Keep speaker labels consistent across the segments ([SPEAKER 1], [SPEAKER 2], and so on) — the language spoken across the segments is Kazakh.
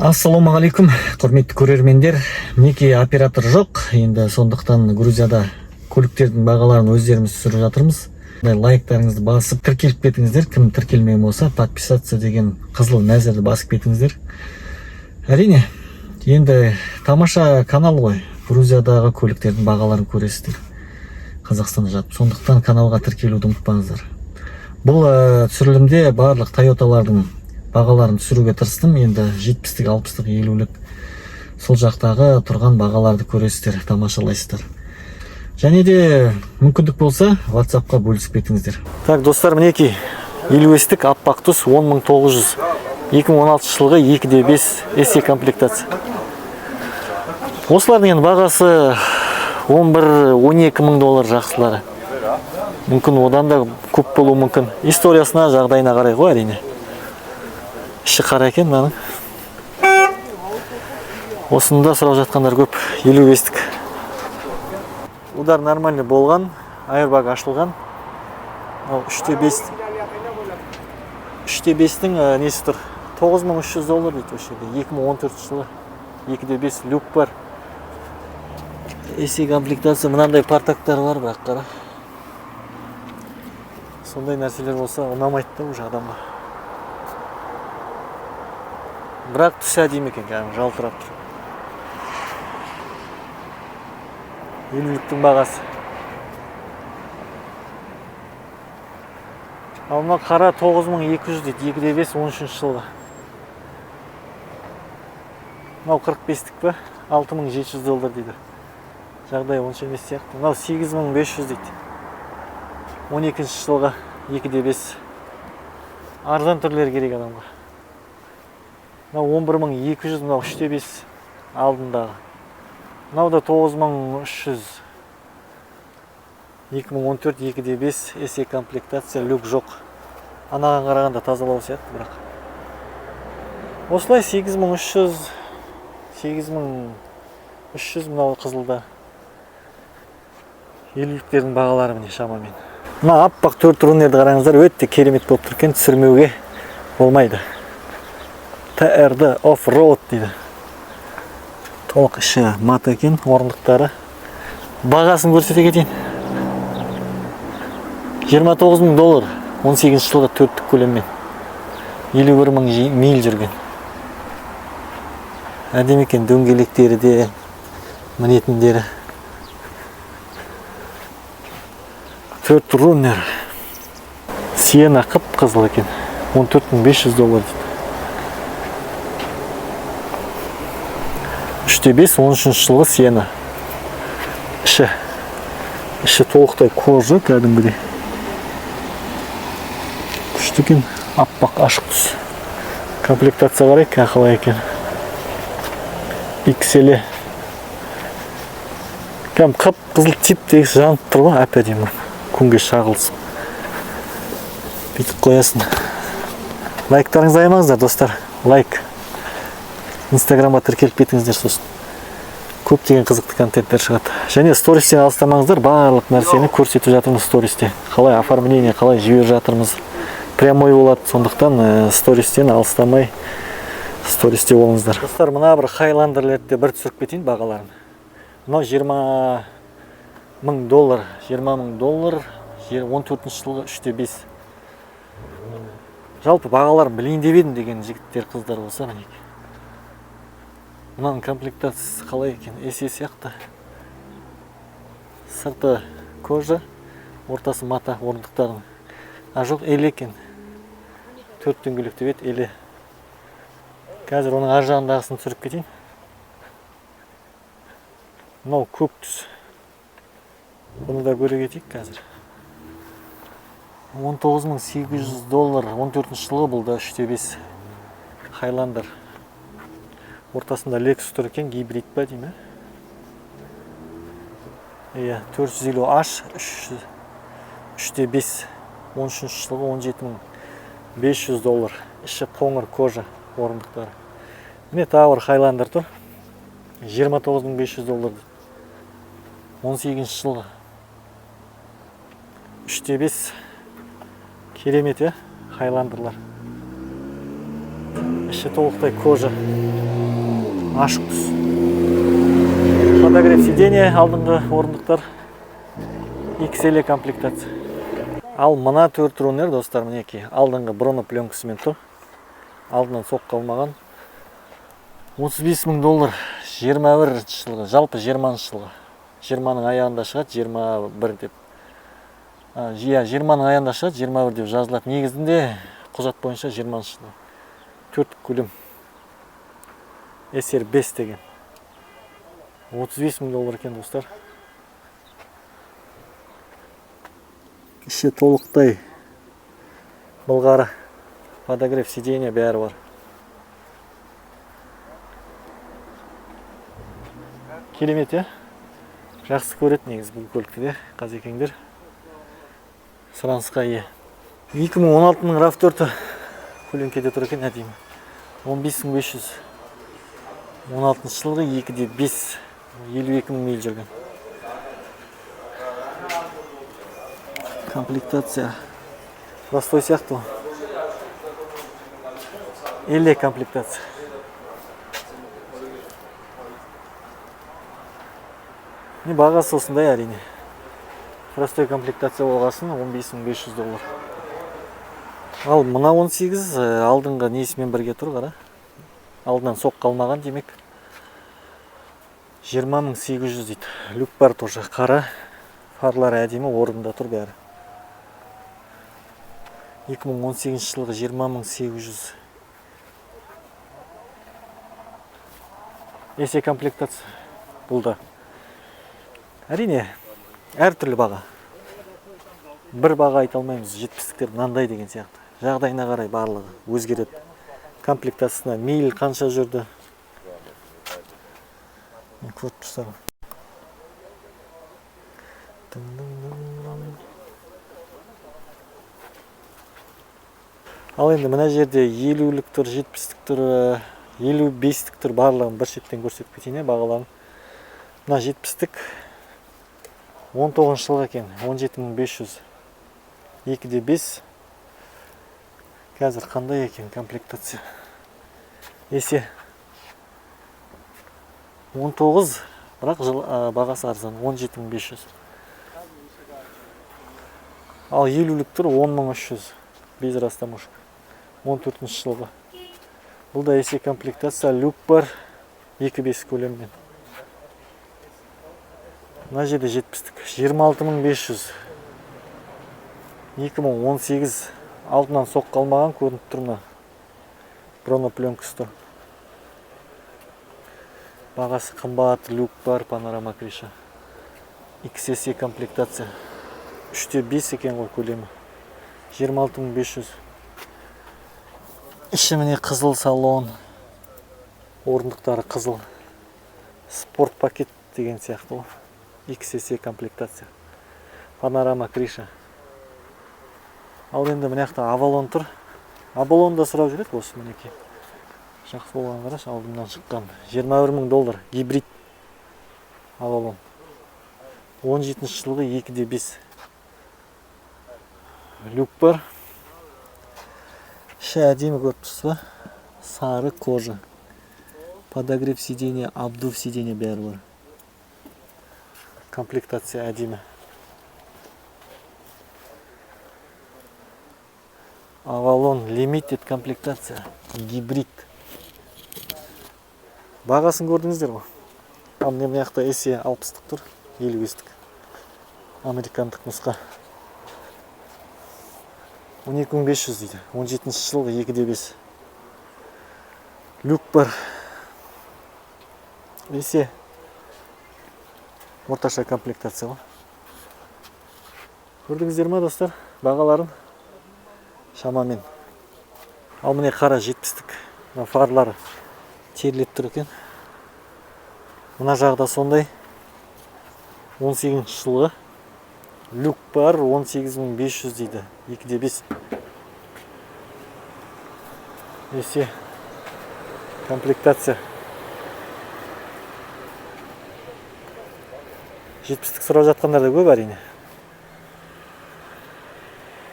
[SPEAKER 1] Ассалаумағалейкум, құрметті көрермендер. Мінекей, оператор жоқ енді, сондықтан Грузияда көліктердің бағаларын өздеріміз түсіріп жатырмыз. Лайктарыңызды басып, тіркеліп кетіңіздер. Кім тіркелмеген болса, подписаться деген қызыл нәзірді басып кетіңіздер. Әрине, енді тамаша канал ғой, Грузиядағы көліктердің бағаларын көресіздер Қазақстанда жатып. Сондықтан каналға тіркелуді ұмытпаңыздар. Бұл түсірілімде барлық Тойоталардың бағаларын түсіруге тырыстым. Енді 70-тік, 60-тық, 50-лік, сол жақтағы тұрған бағаларды көресіздер, тамашалайсыздар. Және де мүмкіндік болса, WhatsAppқа бөлісіп кетіңіздер. Так, достар, мінекей, 55-тік, аппақ түс, 10 900, 2016 жылғы, 2,5 SE комплектация. Осылардың енді бағасы 11-12 мың доллар жақсылары. Мүмкін, одан да көп болуы мүмкін. Историясына, жағдайына қарай ғой, әрине. Іші қара екен мынаның. Осыны да сұрап жатқандар көп, 55-тік. Удар нормальный болған, airbag ашылған. Мынау 3,5, 3,5-тің несі тұр? 9300 доллар дейді осы жерде. 2014 жылы, 2,5, люк бар. SE комплектация, мынандай партактар бар, бірақ қара. Сондай нәрселер болса, ұнамайды да уже адамға. Бірақ түсі әдемі екен, кәдімгі жалтырап тұр. 50-ліктің бағасы. Ал мына қара 9200 дейді, 2,5, 13 жылғы. Мынау 45-тік па? 6700 доллар дейді. Жағдай онша емес сияқты. Мынау 8500 дейді. 12 жылғы, 2,5. Арзан түрлері керек адамға. Мынау 11200, мынау 3,5 алдындағы. Мынау да 9300. 2014, 2,5 SE комплектация, люк жоқ. Анаған қарағанда тазалау сияқты бірақ. Осылай 8300, 8300 мынау қызылда. 50-ліктердің бағалары міне шамамен. Мына аппақ төрт рунерді қараңыздар, өте керемет болып тұр екен, түсірмеуге болмайды. TRD Off-Road дейді. Толық іші мат екен, орындықтары. Бағасын көрсете кетейін. 29 мың доллар, 18 жылғы, төрттік көлеммен. 51 мың миль жүрген. Әдемі екен дөңгелектері де, мінетіндері. Төрт рунер. Сиена қып қызыл екен. 14 500 доллар дейді. 3,5, 13 жылғы Сиена. Іші. Іші толықтай кожа кәдімгідей. Күшті екен, аппақ ашық түс. Комплектация қарайық, қалай екен. XL. Кәдімгі қып қызыл тип тегіс жанып тұр ғой, әп әдемі. Күнге шағылысып. Бүйтіп қоясың. Лайктарыңызды аямаңыздар, достар. Лайк. Инстаграмға тіркеліп кетіңіздер сосын. Көптеген қызықты контенттер шығады. Және стористен алыстамаңыздар, барлық нәрсені көрсетіп жатырмыз стористе. Қалай оформление, қалай жіберіп жатырмыз. Прямой болады, сондықтан стористен алыстамай, стористе болыңыздар. Достар, мына бір Хайландерлерді бір түсіріп кетейін бағаларын. Мынау 20 мың доллар, 20 мың доллар, 14 жылғы, 3,5. Жалпы бағаларын білейін деп едім деген жігіттер, қыздар болса, мінекей. Мынаның комплектациясы қалай екен? SE сияқты. Сырты кожа, ортасы мата орындықтардың. А жоқ, LE екен. Төрт дөңгелек деп еді, LE. Қазір оның ар жағындағысын түсіріп кетейін. Мынау көк түс. Бұны да көре кетейік қазір. 19 800 доллар, 14 жылғы, бұл да 3,5 Хайландер. Ортасында Lexus тұр екен, гибрид па деймін, ә? Иә, 450 H, 3,5, 13 жылғы, 17 500 доллар. Іші қоңыр кожа орындықтары. Міне, тағы бір Хайландер тұр. 29 500 доллар дейді. 18 жылғы. 3,5, керемет, иә, Хайландерлар. Іші толықтай кожа. Ашық түс. Подогрев сиденье, алдыңғы орындықтар. XL комплектация. Ал мына 4 Runner, достар, мінекей, алдыңғы бронепленкасымен тұр. Алдынан соққы алмаған. 35 мың доллар, 21 жылғы, жалпы 20 жылғы. 20-ның аяғында шығады, 21 деп. Иә, 20-ның аяғында шығады, 21 деп жазылады. Негізінде құжат бойынша 20 жылғы. 4 көлем. SR5 деген. 35 мың доллар екен, достар. Іші толықтай былғары, подогрев сиденья бәрі бар. Керемет, иә? Жақсы көреді негізі бұл көлікті де қазекеңдер. Сұранысқа ие. 2016-ның RAV4 көлеңкеде тұр екен, әдемі. 15 500. 16 жылғы 2,5, 52 мың миль жүрген. Комплектация простой сияқты ғой. Или комплектация. Не бағасы осындай әрине. Простой комплектация болғасын 15 500 доллар. Ал мына 18, алдыңғы несімен бірге тұр, қара. Алдынан соққы алмаған демек. 20 800 дейді. Люк бар тоже, қара. Фарлары әдемі, орнында тұр бәрі. 2018 жылғы 20 800. Есе комплектация бұл да. Әрине, әртүрлі баға. Бір баға айта алмаймыз, 70-тіктер мынандай деген сияқты. Жағдайына қарай барлығы өзгереді. Комплектациясына миль қанша жүрді. Көріп тұрсыздар ғой. Ал енді мына жерде 50-лік тұр, 70-тік тұр, 55-тік тұр, барлығын бір шеттен көрсетіп кетейін, бағаларын. Мына 70-тік 19 жылғы екен, 17 500. 2,5. Қазір қандай екен комплектация? Есе 19, бірақ жыл, бағасы арзан, 17 500. Ал 50-лік тұр 10 300, без растаможка. 14 жылғы. Бұл да есе комплектация, люк бар, 2,5 көлеммен. Мына жерде 70-тік, 26 500. 2018, алдынан соққы алмаған, көрініп тұр мына. Бронепленкасы тұр. Бағасы қымбат, люк бар, панорама крыша. XSE комплектация. 3,5 екен ғой көлемі. 26 500. Іші міне қызыл салон. Орындықтары қызыл. Спорт пакет деген сияқты ғой. XSE комплектация. Панорама крыша. Ал енді мына жақта Авалон тұр. Авалон да сұрап жүреді осы мінекей. Жақсы болған қарашы, алдымнан шыққан. 21 мың доллар гибрид Авалон. 17 жылғы 2,5. Люк бар. Іші әдемі көріп тұрсыз ба? Сары кожа. Подогрев сиденья, обдув сиденья бәрі бар. Комплектация әдемі. Авалон Limited комплектация, гибрид. Бағасын көрдіңіздер ғой. Ал міне мына жақта SE 60-тық тұр, 55-тік. Американдық нұсқа. 12 500 дейді. 17 жылғы 2,5. Люк бар. SE орташа комплектация ғой. Көрдіңіздер ма, достар, бағаларын? Шамамен. Ал міне қара 70-тік. Мына фарлары терлеп тұр екен. Мына жағы да сондай. 18 жылғы. Люк бар, 18 500 дейді. 2,5. Есе комплектация. 70-тік сұрап жатқандар да көп әрине.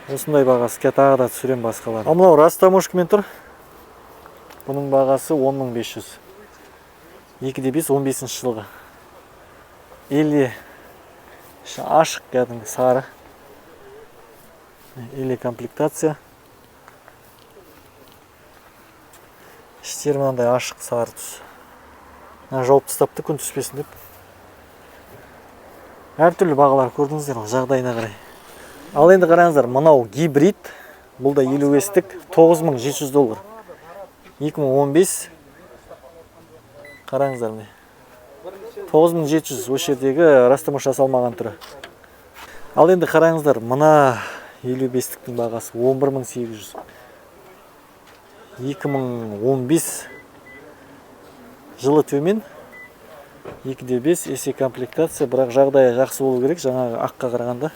[SPEAKER 1] Осындай бағасы. Қазір тағы да түсірем басқаларын. Ал мынау растаможкамен тұр. Бұның бағасы 10 500. 2.5 15 жылғы. Или іші ашық, кәдімгі сары. Или комплектация. Іштері мынандай ашық сары түс. Мына жауып тастапты күн түспесін деп. Әртүрлі бағалар көрдіңіздер ғой, жағдайына қарай. Ал енді қараңыздар, мынау гибрид, бұл да елу бестік, 9700 доллар. 2015. Қараңыздар міне. 9700 осы жердегі растамош жасалмаған түрі. Ал енді қараңыздар, мына елу бестіктің бағасы он бір мың сегіз жүз. 2015 жылы төмен. 2.5 есе комплектация, бірақ жағдайы жақсы болу керек, жаңағы аққа қарағанда.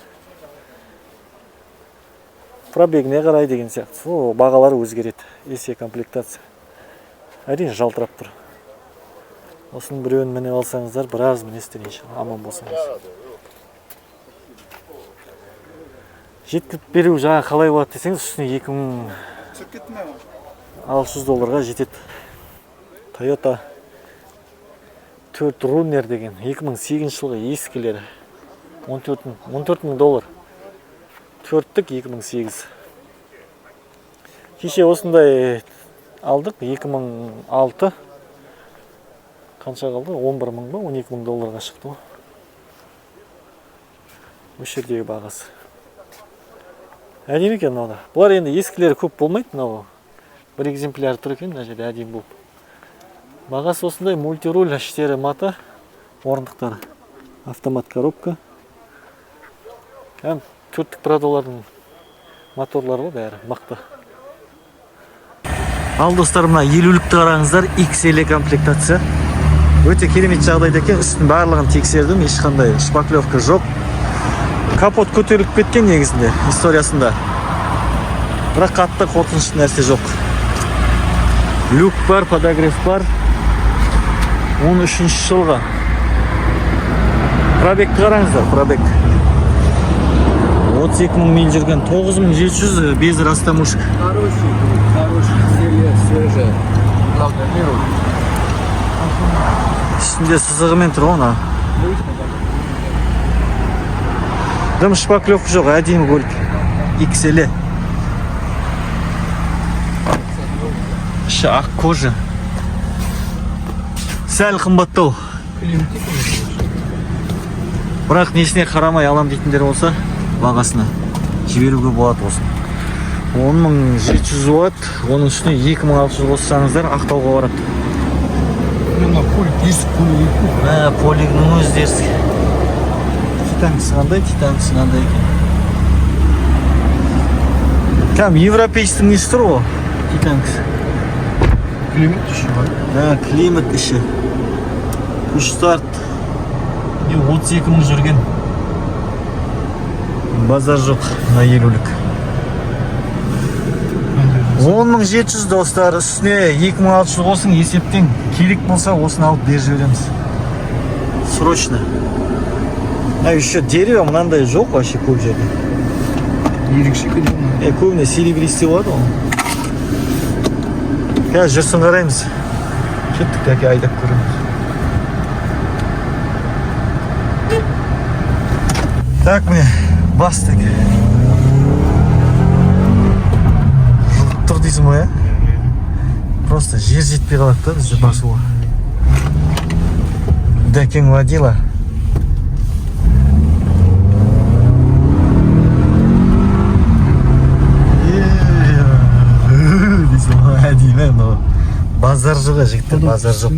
[SPEAKER 1] Пробегіне қарай деген сияқты. О, бағалары өзгереді. Есе комплектация. Әрине жалтырап тұр. Осының біреуін мініп алсаңыздар, біраз мінесіздер иншалла, аман болсаңыз. Жеткізіп беру жаңа қалай болады десеңіз, үстіне екі мың алты жүз долларға жетеді. Toyota 4 Runner деген екі мың сегізінші жылғы ескілері. Он төрт мың доллар. Төрттік екі мың сегіз. Кеше осындай алдық, екі мың алты. Қанша қалды? Он бір мың ба, он екі мың долларға шықты ғой. Осы жердегі бағасы. Әдемі екен мынау да. Бұлар енді ескілері көп болмайды, мынау. Бір экземпляр тұр екен мына жерде әдемі болып. Бағасы осындай, мультируль, іштері мата, орындықтары. Автомат коробка. Кәдімгі төрттік Прадолардың моторлары ғой бәрі, мықты. Ал достар, мына елулікті қараңыздар, XL комплектация. Өте керемет жағдайда екен, үстін барлығын тексердім, ешқандай шпаклевка жоқ. Капот көтеріліп кеткен негізінде историясында. Бірақ қатты қорқынышты нәрсе жоқ. Люк бар, подогрев бар. Он үшінші жылғы. Пробегті қараңыздар, пробег. Отыз екі мың миль жүрген, тоғыз мың жеті жүз без растамушек.
[SPEAKER 2] Хороший, хороший, селе, свежая. Главное, миру.
[SPEAKER 1] Үстінде сызығымен тұр ғой мына. Дым шпаклевка жоқ, әдемі көлік. XL. Іші ақ кожа. Сәл қымбаттау. Бірақ несіне қарамай алам дейтіндер болса, бағасына жіберуге болады осыны. Он мың жеті жүз болады, оның үстіне екі мың алты жүз қоссаңыздар Ақтауға барады.
[SPEAKER 2] Мына полик, дерзкий полик.
[SPEAKER 1] Мә, полигінің өзі дерзкий. Титанкісі қандай, титанкісі қандай екен. Кәдімгі европейстің несі тұр ғой, титанкісі.
[SPEAKER 2] Климат іші бар.
[SPEAKER 1] Ә, климат іші. Пуш старт. Не, отыз екі мың жүрген. Базар жоқ, мына елулік. Он мың жеті жүз достар, үстіне екі мың алты жүз қосың, есептен керек болса осыны алып беріп жібереміз. Срочно. А еще дерево мынандай жоқ вообще көп жерде.
[SPEAKER 2] Ерекше екен.
[SPEAKER 1] Көбіне серебристый болады ғой. Қазір жүрсін қараймыз. Кеттік тәке айдап көреміз. Так, міне бастық. Жылып тұр дейсің ғой, ә? Просто жер жетпей қалады да бізде басуға. Дәкең водила. Дейсің ғой, әдемі мынау. Базар жоқ, ә, жігіттер, базар жоқ.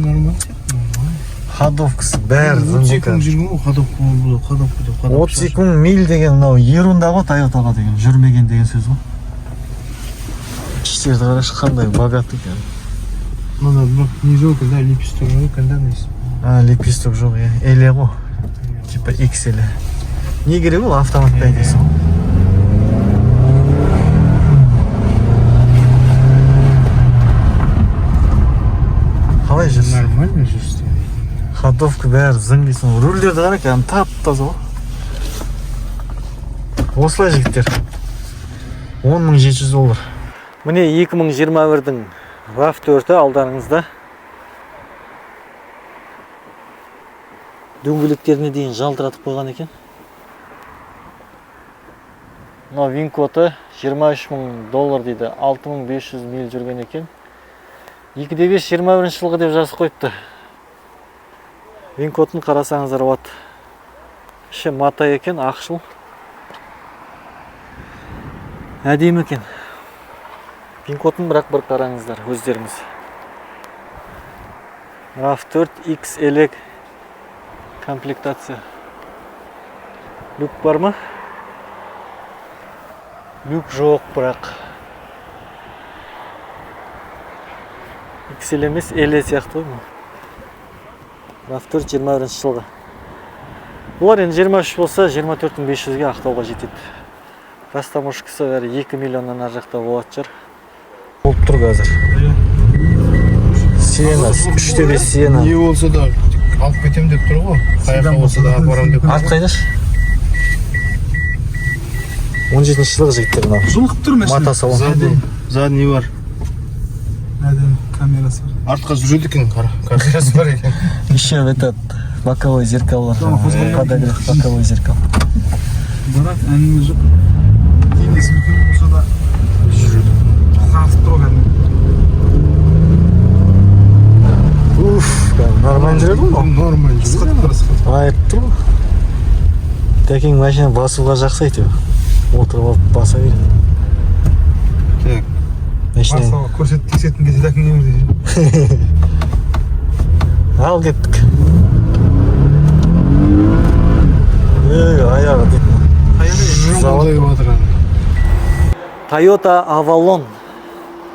[SPEAKER 1] Ходовкасы бәрі
[SPEAKER 2] Отыз екі мың
[SPEAKER 1] зыңғылка.
[SPEAKER 2] жүрген ғой, ходовка, бұл ходовка деп, ходовка.
[SPEAKER 1] Отыз екі мың миль деген мынау ерунда ғой, Тойотаға деген, жүрмеген деген сөз ғой. Іштерді қарашы, қандай богатый екен.
[SPEAKER 2] Мына бірақ не жоқ екен да, лепесток жоқ екен да, несі.
[SPEAKER 1] А, лепесток жоқ, иә. Эле ғой. Типа XL. Не керек ол автоматпен айдайсың ғой. Қалай жүрсің?
[SPEAKER 2] Нормально жүрсің.
[SPEAKER 1] Ходовка бәрі зың дейсің ғой. Рульдерді қара, кәдімгі тап-таза ғой. Осылай жігіттер. Он мың жеті жүз доллар. Міне екі мың жиырма бірдің RAV төрті алдарыңызда. Дөңгелектеріне дейін жалтыратып қойған екен. Мынау VIN коды 23 мың доллар дейді, 6500 миль жүрген екен. 2,5, 21 жылғы деп жазып қойыпты. VIN кодын қарасаңыздар болады. Іші мата екен, ақшыл. Әдемі екен. VIN кодын бірақ бір қараңыздар өздеріңіз. RAV4 XL комплектация. Люк бар ма? Люк жоқ бірақ. XL емес, L сияқты ғой мынау. RAV4 21 жылғы. Бұлар енді 23 болса, 24 500-ге Ақтауға жетеді. Растаможкасы бәрі 2 миллионнан ар жақта болатын шығар. Болып тұр қазір. Сиена, 3,5 Сиена.
[SPEAKER 3] Не болса да алып кетемін деп тұр ғой. Қай жаққа болса да апарамын деп.
[SPEAKER 1] Арт қайдаш? 17 жылғы, жігіттер, мынау.
[SPEAKER 4] Жылқып тұр машина.
[SPEAKER 1] Мата салон.
[SPEAKER 3] Задний, задний бар.
[SPEAKER 4] Әдемі камерасы бар.
[SPEAKER 3] Артқа жүреді екен, қара. Камерасы бар екен.
[SPEAKER 1] Еще этот боковой зеркало бар. Подогрев боковой зеркал.
[SPEAKER 4] Бірақ әңгіме жоқ. Денесі үлкен болса да
[SPEAKER 3] Жүреді.
[SPEAKER 4] тартып тұр ғой кәдімгі.
[SPEAKER 1] Уф, кәдімгі нормально жүреді ғой мынау.
[SPEAKER 3] Нормально жүреді.
[SPEAKER 4] Сықырып тұр, сықырып.
[SPEAKER 1] Айырып тұр ғой. Тәкең машина басуға жақсы әйтеуір. Отырып алып баса береді.
[SPEAKER 3] Так.
[SPEAKER 1] Машина.
[SPEAKER 4] Басқа көрсет, тексетін кезде тәкең өмірде.
[SPEAKER 1] Ал кеттік. Ей, аяғы дейтін.
[SPEAKER 3] Завод жатыр ана.
[SPEAKER 1] Toyota Avalon,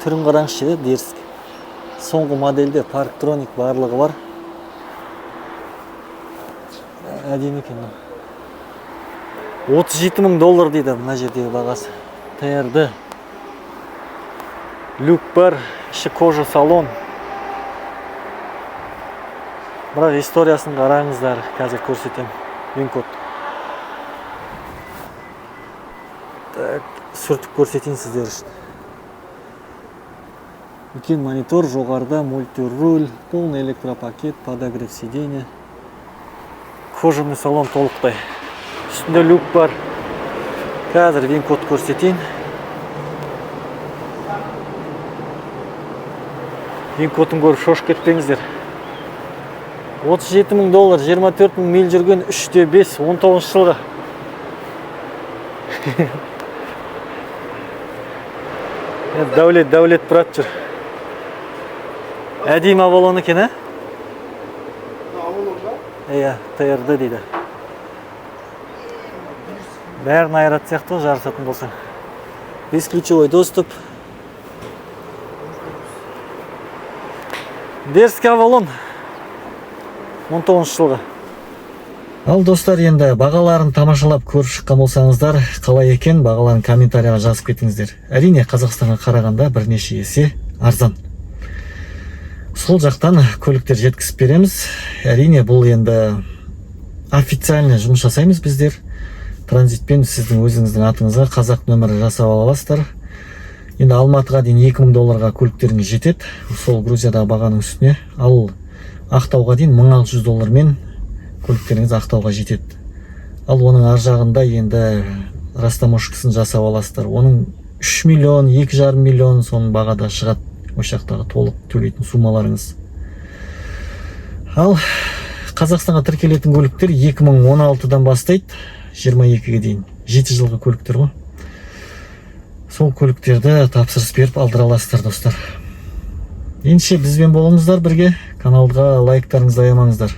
[SPEAKER 1] түрін қараңызшы, де дерзкий. Соңғы модельде парктроник, барлығы бар. Әдемі екен мынау. 37 мың доллар дейді мына жердегі бағасы. TRD. Люк бар, іші кожа салон. Бірақ историясын қараңыздар, қазір көрсетемін. VIN код. Так, сүртіп көрсетейін сіздер үшін. Үлкен монитор, жоғарыда мультируль, полный электропакет, подогрев сиденья. Кожаный салон толықтай. Үстінде люк бар. Қазір VIN код көрсетейін. VIN кодын көріп шошып кетпеңіздер. 37 мың доллар, 24 мың миль жүрген, 3,5, 19 жылғы. Дәулет, Дәулет брат жүр. Әдемі Авалон екен, ә? Иә, ТРД дейді. Бәрін айыратын сияқты ғой жарысатын болсаң. Бесключевой доступ. Дерзкий Авалон. 19 жылғы. Ал достар, енді бағаларын тамашалап көріп шыққан болсаңыздар, қалай екен, бағаларын комментарияға жазып кетіңіздер. Әрине, Қазақстанға қарағанда бірнеше есе арзан. Сол жақтан көліктер жеткізіп береміз. Әрине, бұл енді официально жұмыс жасаймыз біздер. Транзитпен сіздің өзіңіздің атыңызға қазақ нөмірі жасап ала аласыздар. Енді Алматыға дейін 2000 долларға көліктеріңіз жетеді. Сол Грузиядағы бағаның үстіне. Ал Ақтауға дейін 1600 доллармен көліктеріңіз Ақтауға жетеді. Ал оның ар жағында енді растаможкасын жасап аласыздар. Оның 3 миллион, 2,5 миллион соның бағада шығады. Осы жақтағы толық төлейтін суммаларыңыз. Ал Қазақстанға тіркелетін көліктер 2016-дан бастайды, 22-ге дейін. 7 жылғы көліктер ғой. Сол көліктерді тапсырыс беріп алдыра аласыздар, достар. Ендеше бізбен болыңыздар бірге, каналға лайктарыңызды аямаңыздар.